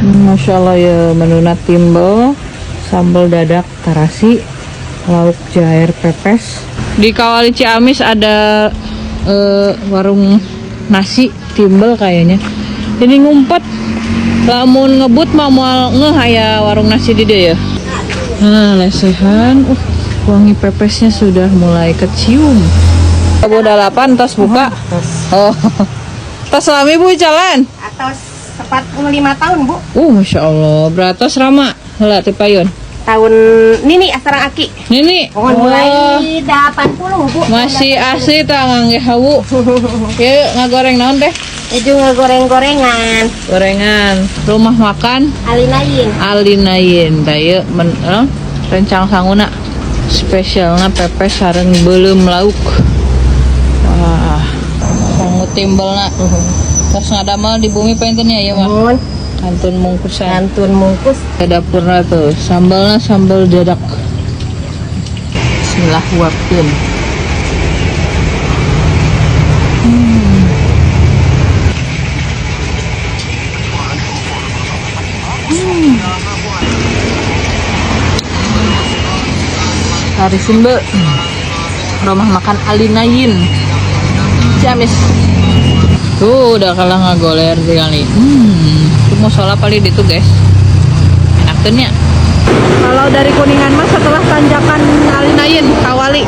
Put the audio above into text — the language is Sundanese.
Masya Allah ya, menuna timbel, sambal dadak tarasi, lauk jair pepes. Di Kawali Ciamis ada warung nasi timbel kayaknya. Ini ngumpet. Lamun ngebut mah moal ngeh aya warung nasi di dieu ya. Nah, lesehan. Wangi pepesnya sudah mulai kecium. Bu 8 tos buka. Oh. Tos lami, Bu, jalan. Atau 45 tahun, Bu. Masya Allah. Beratos rama. Heula ti payun. Tahun nini asarang aki. Nini. Mohon mulai 80, Bu. Masih asli ta ngangge hawu. Ieu ngagoreng naon teh? Itu ngegoreng-gorengan. Gorengan. Rumah makan Alinain. Alinayin. Tah ieu men, rencang sanguna. Spesialna pepes sareng beuleum lauk. Wah, sangu timbelna. Terus ngadamel di bumi panten ya ieu mah. Mohon Kantun mungkusan. Kantun mungkus. Dapurna tuh, sambalnya sambal dadak. Bismillah huapkeun. Harisin be. Rumah makan Alinayin Ciamis. Tuh udah kalah ngagoler tinggal nih. Itu musola paling itu, guys. Enakeun nya. Kalau dari Kuningan mah setelah tanjakan Alinayin Kawali.